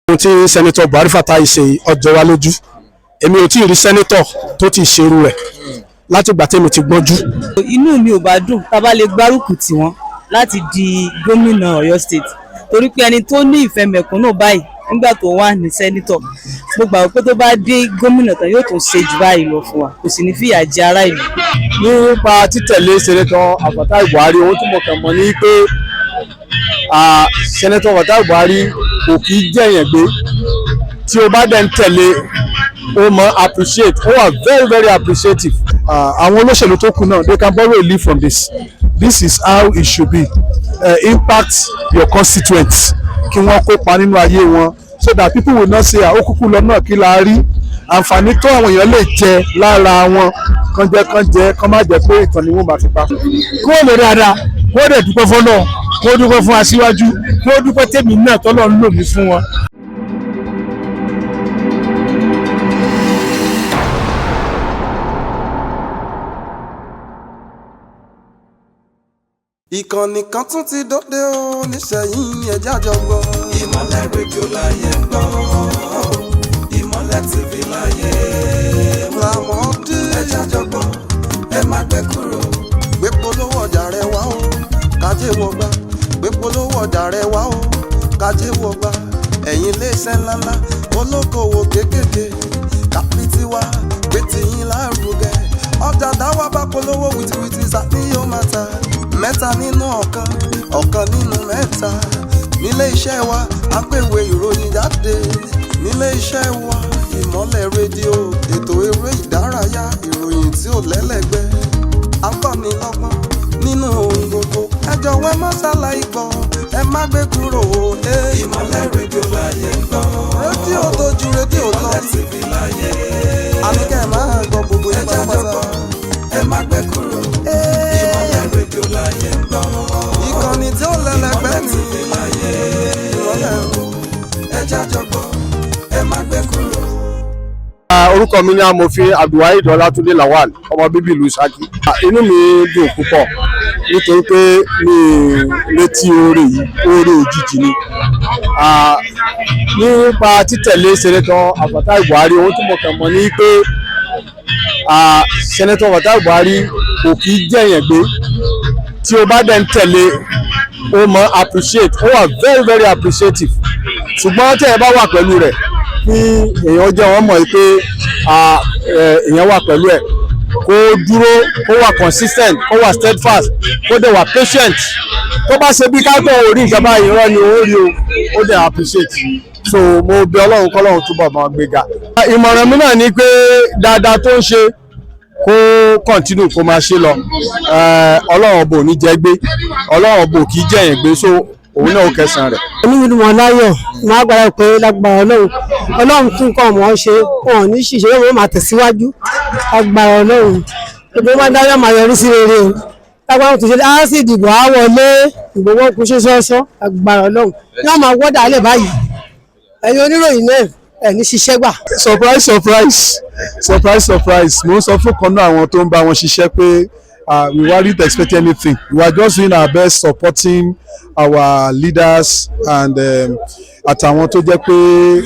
Ohun tí Senator Buhari Fatai ṣe ọjọ́ wa lójú. Èmi ò tí ì rí senator tó ti ṣerú rẹ̀ látìgbà tèmi ti gbọ́njú. Inú mi ò bá dùn tá a bá lè gbárùkù tì wọ́n láti di gómìnà Ọ̀yọ́ State, torí pé ẹni tó ní ìfẹ́ mẹ̀kúnnù báyìí nígbà tó wà ní senator, mo gbàgbọ́ pé tó bá dé gómìnà tán, yóò tún ṣe jù báyìí lọ fún wa, kò sì ní fìyà jẹ ará ìlú. Nípa títẹ̀lé Senator Fatai Buhari, ohun tí mo kàn mọ̀ ní pé Senator Fatai Buhari kò kí jẹ̀yàn gbé. Tí o bá dẹ̀ ń tẹ̀lé, ó mọ appreciate, ó wà very very appreciative. Àwọn olóṣèlú tó kù náà, they can borrow a leaf from this. This is how it should be. Impact your constituents, kí wọ́n kópa nínú ayé wọn, so that people will not say, "Ó kúkú lọ náà, kí la rí?" Àǹfààní tó àwọn èèyàn lè jẹ lára wọn, kán jẹ́ kán jẹ́, kán má jẹ́ pé ìtàn ni wọ́n máa fi pa. Kí wọ́n lè dáadáa, kí wọ́n dẹ̀ dúpẹ́ fọ́lọ́, kí wọ́n dúpẹ́ fún aṣíwájú, kí wọ́n dúpẹ́ tèmi náà tọ́lọ́ ń lò mí fún wọn. Ìkànnì kan tún ti dóde o níṣẹ́yìn, ẹ̀já jọ gbọ́. Ìmọ̀lẹ̀ Rédíò láyé ń gbọ́, Ìmọ̀lẹ̀ TV láyé làmọ́dé. Ẹ̀já jọ gbọ́, ẹ má gbé kúrò. Gbé polówó ọjà rẹ wá o, kájé wọgbà. Gbé polówó ọjà rẹ wá o, kájé wọgbà. Ẹ̀yin iléeṣẹ́ ńláńlá, olókoòwò kéékèèké, kápítì wá gbé tiyín lárugẹ. Ọjà táwa bá polówó, wìtìwìtì sani yóò máa ta. Mẹ́ta nínú ọ̀kan, ọ̀kan nínú mẹ́ta. Nílé iṣẹ́ wa, àpèwé ìròyìn jáde. Nílé iṣẹ́ wa, Ìmọ̀lẹ̀ Rédíò, ètò eré ìdárayá, ìròyìn tí ò lẹ́lẹ́gbẹ́, akọ́nilọ́gbọ́n nínú ohun gbogbo. Ẹ jọ̀wọ́, ẹ má ṣàlàyé gbọ́, ẹ má gbé kúrò o. Ìmọ̀lẹ̀ Rédíò láyé ń gbọ́. Rédíò tó ju rédíò lọ. Ìmọ̀lẹ̀ TV láyé. Àníkẹ́ ẹ máa gbọ́ gbogbo yín ẹ̀já jọ pátápátá. gbọ́, ẹ má gbé kúrò. Ìmọ̀lẹ̀ Rédíò láyé ń gbọ́. Ìkànnì tí ó lẹ́lẹ́gbẹ́ Ìmọ̀lẹ̀ ni TV láyé. Ìmọ̀lẹ̀ o. Ẹ̀já jọ gbọ́, ẹ má gbé kúrò. Orúkọ mi ní Amòfin Abdulwaheed Ọlátúndé Lawal, ọmọ bíbí ìlú Ṣakí. Inú mi dùn púpọ̀ nítorí pé mi ì retí oore yìí, oore òjijì ni. Nípa títẹ̀lé Senator Fatai Buhari, ohun tí mo kàn mọ̀ ní pé Senator Fatai Buhari kò kí jẹ̀yàn gbé. Tí o bá dẹ̀ ń tẹ̀lé, ó mọ appreciate, ó wà very very appreciative. Ṣùgbọ́n tẹ́ ẹ bá wà pẹ̀lú rẹ̀, kí èèyàn jẹ́ wọ́n mọ̀ pé èèyàn wà pẹ̀lú ẹ̀, kó dúró, kó wà consistent, kó wà steadfast, kó dẹ̀ wà patient. Tó bá ṣe bí káàtó orí ìjọba, ìrọ́ ni ó rí o, ó dẹ̀ appreciate. So mo bẹ̀ Ọlọ́run, kọ́lọ́run túbọ̀ máa gbéga. Ìmọ̀ràn mi náà ni pé dáadáa tó ń ṣe, kó continue, kó máa ṣe lọ. Ọlọ́run ọbọ̀ ò ní jẹ́ gbé, Ọlọ́run ọbọ̀ kì í jẹ̀yìn gbé, so òun náà ó kẹsàn-án rẹ̀. Oníwìnú wọn láyọ̀, wọn á gbára pé lágbára Ọlọ́run, Ọlọ́run tún kọ́ ọmọ ṣe, wọn ò ní ṣìṣe, wọn máa tẹ̀síwájú lágbára Ọlọ́run. Gbogbo wọn dájọ́ máa yọrí sí rere o. Lágbára tó ṣe á sì dìbò, á wọlé ìbò, wọn kò ṣe ṣọ́ṣọ́ lágbára Ọlọ́run, yóò máa wọ́dà alẹ́ báyìí. Ẹ̀yin oníròyìn náà, ẹ̀ ní ṣiṣẹ́ gbà. Surprise, surprise, surprise, surprise. Mo ń sọ fún kan náà àwọn tó ń bá wọn ṣiṣẹ́ pé we weren't expecting anything. We are just doing our best, supporting our leaders and àtàwọn tó jẹ́ pé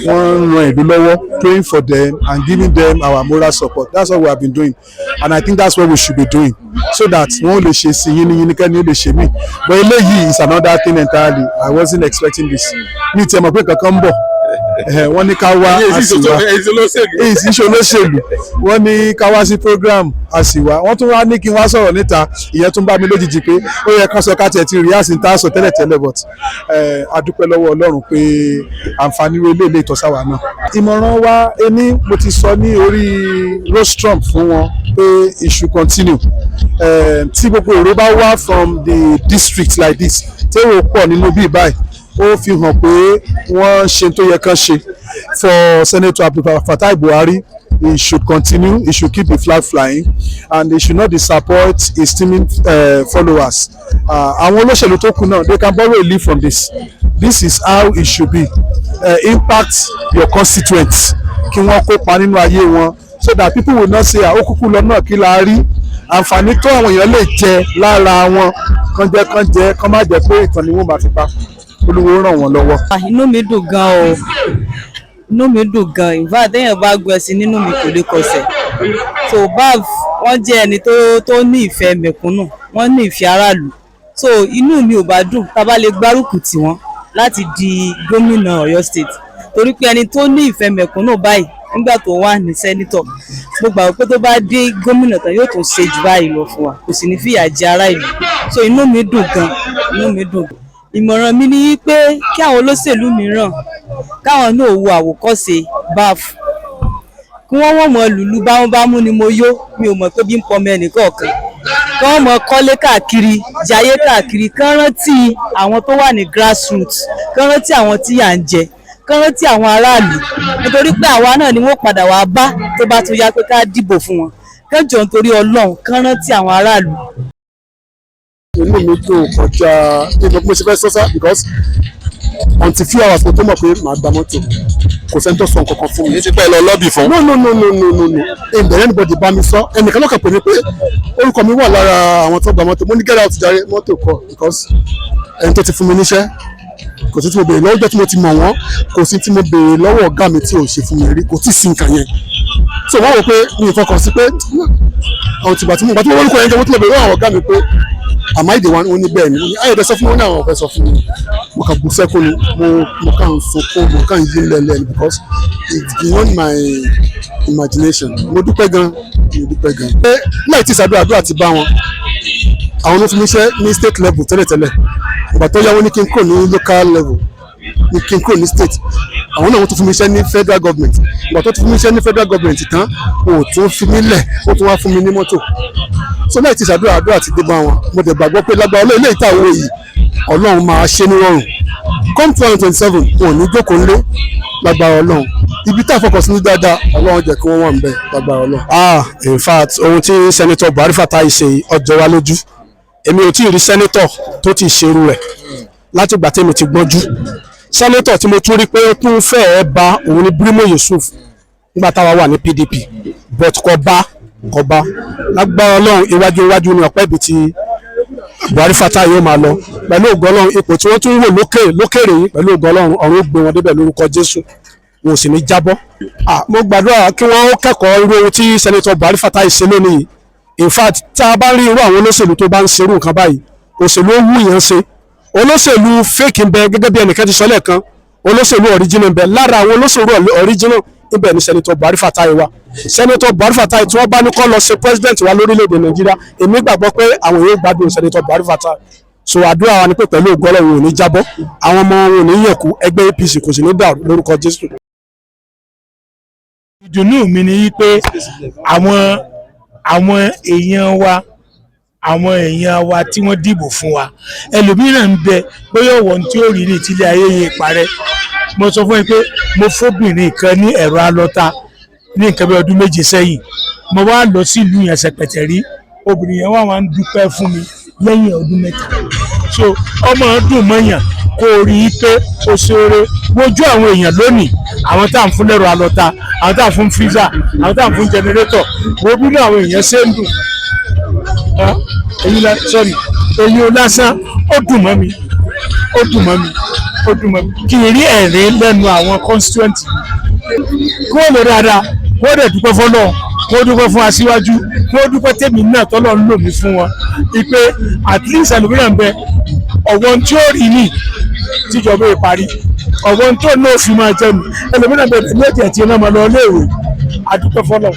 wọ́n ń ran ìlú lọ́wọ́, praying for them and giving them our moral support. That's what we have been doing, and I think that's what we should be doing, so that wọ́n lè ṣe sí yínníyínní kẹ́ni ó lè ṣe mí. But eléyìí is another thing entirely. I wasn't expecting this. Mi tiẹ̀ mọ̀ pé kankan ń bọ̀. Wọ́n ní ká wá, a sì wá. Èyí sì ń ṣe olóṣèlú. Wọ́n ní ká wá sí program, a sì wá. Wọ́n tún wá ní kí n wá sọ̀rọ̀ níta. Ìyẹn tún bá mi lójijì pé ó yẹ ká sọ ká tiẹ̀ ti rí àsìn tá a sọ tẹ́lẹ̀tẹ́lẹ̀, but a dúpẹ́ lọ́wọ́ Ọlọ́run pé àǹfààní wo ilé ìtọ́sáwà náà. Ìmọ̀ràn wa ení, mo ti sọ ní orí rostrum fún wọn pé it should continue. Tí gbogbo èrò bá wá from the district like this, tẹ́wọ̀ pọ̀ nínú bíi báyìí, ó fi hàn pé wọ́n ṣe tó yẹ kán ṣe for Senator Abdul Fatai Buhari. He should continue, he should keep the flag flying, and he should not disappoint his teaming followers. Àwọn olóṣèlú tó kù náà, they can borrow a leaf from this. This is how it should be. Impact your constituents, kí wọ́n kópa nínú ayé wọn, so that people will not say, "Ó kúkú lọ náà, kí la rí?" Àǹfààní tó àwọn èèyàn lè jẹ lára wọn, kán jẹ́ kán jẹ́, kán má jẹ́ pé ìtàn ni wọ́n máa fi pa. Olúwo ràn wọ́n lọ́wọ́. Ah, inú mi dùn gan o, inú mi dùn gan. In fact, téèyàn bá gun ẹṣin nínú mi kò lè kọsẹ̀. So BAF, wọ́n jẹ́ ẹni tó ní ìfẹ́ mẹ̀kúnnù, wọ́n ní ìfẹ́ aráàlú. So inú mi ò bá dùn tá a bá lè gbárùkù tì wọ́n láti di gómìnà Ọ̀yọ́ State, torí pé ẹni tó ní ìfẹ́ mẹ̀kúnnù báyìí nígbà tó wà ní senator, mo gbàgbọ́ pé tó bá dé gómìnà tán, yóò tún ṣe jù báyìí lọ fún wa, kò sì ní fìyà jẹ ará ìlú. So inú mi dùn gan, inú mi dùn. Ìmọ̀ràn mi ni pé kí àwọn olóṣèlú mìíràn, káwọn náà wo àwòkọ́ṣe BAF, kí wọ́n mọ̀ lùlù bámúbámú ni mo yó, mi ò mọ̀ pé bí ń pọmọ ẹnìkọ̀ọ̀kan, kí wọ́n mọ̀ kọ́lé káàkiri, jayé káàkiri, kí wọ́n rántí àwọn tó wà ní grassroots, kí wọ́n rántí àwọn tí yà ń jẹ, kí wọ́n rántí àwọn aráàlú, nítorí pé àwa náà ni wọ́n padà wá bá tó bá tún yá pé ká dìbò fún wọn. Kí wọ́n jọ̀ọ́, nítorí Ọlọ́run, kí wọ́n rántí àwọn aráàlú. Inú mi dùn kọjá bí mo ṣe fẹ́ sọ́sá, because until few hours mo tó mọ̀ pé màá gba mọ́tò. Kò sẹ́ni tó sọ nǹkan kan fún mi. Èyí ti pẹ́ lọ lobby fún. No, no, no, no, no, no, no. Ìbẹ̀rẹ̀ anybody bá mi sọ. Ẹnìkan lọ́kàn pè mí pé orúkọ mi wà lára àwọn tó gba mọ́tò. Mo ní, "Get out jàre, mọ́tò kọ," because ẹni tó ti fún mi níṣẹ́, kò sí tí mo béèrè lọ́wọ́ tí mo ti mọ̀ wọ́n, kò sí tí mo béèrè lọ́wọ́ ọ̀gá mi tí ò ṣe fún mi rí. Kò tí ì sí nǹkan yẹn. So wọ́n wò pé mi ì fọkàn sí pé àwọn tìgbà tí mo gbà tí mo wọ́n orúkọ yẹn jẹ́, mo tún lọ béèrè lọ́wọ́ àwọn ọ̀gá mi pé, "Am I the one?" Ó ní bẹ́ẹ̀ ni. Mo ní ayọ̀dẹ sọ fún mi. Ó ní àwọn ọ̀fẹ́ sọ fún mi. Mo kàn bú sẹ́kún ni. Mo kàn ń sunkún, mo kàn ń yí lẹ́lẹ́ ni, because it's beyond my imagination. Mo dúpẹ́ gan, mo dúpẹ́ gan. Pé láì tí ìsàdúrà, àdúrà ti bá wọn. Àwọn ló fi mí ṣe ní state level tẹ́lẹ̀tẹ́lẹ̀. Ìgbà tó yá, wọ́n ní kí n kúrò ní local level, ní kí n kúrò ní state. Àwọn náà, wọ́n tún fún mi iṣẹ́ ní federal government. Ìgbà tó tún fún mi iṣẹ́ ní federal government tán, wọn ò tún fi mí lẹ̀, wọ́n tún wá fún mi ní mọ́tò. So láì tí ìsàdúrà, àdúrà ti dé bá wọn. Mo dẹ̀ gbàgbọ́ pé lágbára Ọlọ́run, ilé ìta owó yìí, Ọlọ́run máa ṣe ní rọrùn. Come 2027, wọn ò ní jókòó ńlé. Lágbára Ọlọ́run, ibi tá a fọkàn sí ní dáadáa, Ọlọ́run jẹ́ kí wọ́n wà ń bẹ̀ lágbára Ọlọ́run. Ah, in fact, ohun tí Senator Buhari Fatai ṣe yìí, ó jọ wá lójú. Èmi ò tí ì rí senator tó ti ṣerú rẹ̀ láti ìgbà tèmi ti gbọ́njú. Senator tí mo tún rí pé ó tún fẹ́ẹ́ bá òun ní Brimo Yusuf nígbà táwa wà ní PDP, but kò bá, kò bá. Lágbára Ọlọ́run, iwájú iwájú ni ọ̀pẹ́ ibi tí Buhari Fatai yóò máa lọ pẹ̀lú ògo Ọlọ́run. Ipò tí wọ́n tún wò lókè lókèrè yìí, pẹ̀lú ògo Ọlọ́run, ọ̀run ó gbé wọn débẹ̀ lórúkọ Jésù, wọn ò sì ní jábọ́. Ah, mo gbàdúrà kí wọ́n kẹ́kọ̀ọ́ irú ohun tí Senator Buhari Fatai ṣe lónìí yìí. In fact, tá a bá rí irú àwọn olóṣèlú tó bá ń ṣerú nǹkan báyìí, òṣèlú ó wù yẹn ṣe. Olóṣèlú fake ń bẹ, gẹ́gẹ́ bí ẹnìkan ti sọ lẹ́ẹ̀kan, olóṣèlú original ń bẹ. Lára àwọn olóṣèlú original ibẹ̀ ni Senator Buhari Fatai wà. Senator Buhari Fatai, tí wọ́n bá ní kó lọ ṣe president wa lórílẹ̀‐èdè Nàìjíríà, èmi gbàgbọ́ pé àwọn yóò gbádùn Senator Buhari Fatai. So àdúrà wa ni pé pẹ̀lú ògo Ọlọ́run, ò ní jábọ́, àwọn ọmọ wọn ò ní yẹ̀kú, ẹgbẹ́ APC kò sì ní dàrú lórúkọ Jésù. Ìdùnnú mi ni pé àwọn èèyàn wa tí wọ́n dìbò fún wa, ẹlòmíràn ń bẹ bóyá ọ̀wọ́n tí ó rí ní ìtìlẹ̀ ayé yẹn parẹ́. Mo sọ fún yín pé mo fóbìnrin kan ní ẹ̀rọ alọ́ta ní nǹkan bí ọdún 7 sẹ́yìn. Mo wá lọ sí ìlú yẹn sẹpẹtẹ rí obìnrin yẹn, wà wá ń dúpẹ́ fún mi lẹ́yìn ọdún 3. So ọmọ dùn mọ́yàn kó o rí i pé o ṣoore wojú àwọn èèyàn lónìí, àwọn tá à ń fún lẹ́rọ alọ́ta, àwọn tá à ń fún freezer, àwọn tá à ń fún generator. Wo bí inú àwọn èèyàn ṣe ń dùn. Èyí la, sorry, èyí ò lásán. Ó dùn mọ́ mi, ó dùn mọ́ mi, ó dùn mọ́ mi kí n rí ẹ̀rín lẹ́nu àwọn constituent. Kí wọ́n lè dáadáa, kí wọ́n dẹ̀ dúpẹ́ fọ́lọ́, kí wọ́n dúpẹ́ fún aṣíwájú, kí wọ́n dúpẹ́ tèmi náà tọ́lọ́ ń lò mí fún wọn, ìpè at least ẹlòmíràn ń bẹ, ọ̀wọ́n tí ó rí ní tíjọba ìparí, ọ̀wọ́n tó náà fi máa jẹnu. Ẹlòmíràn bẹ ní ètò ẹ̀tì náà máa lọ iléèwé. Adúpẹ́ fọ́lọ́.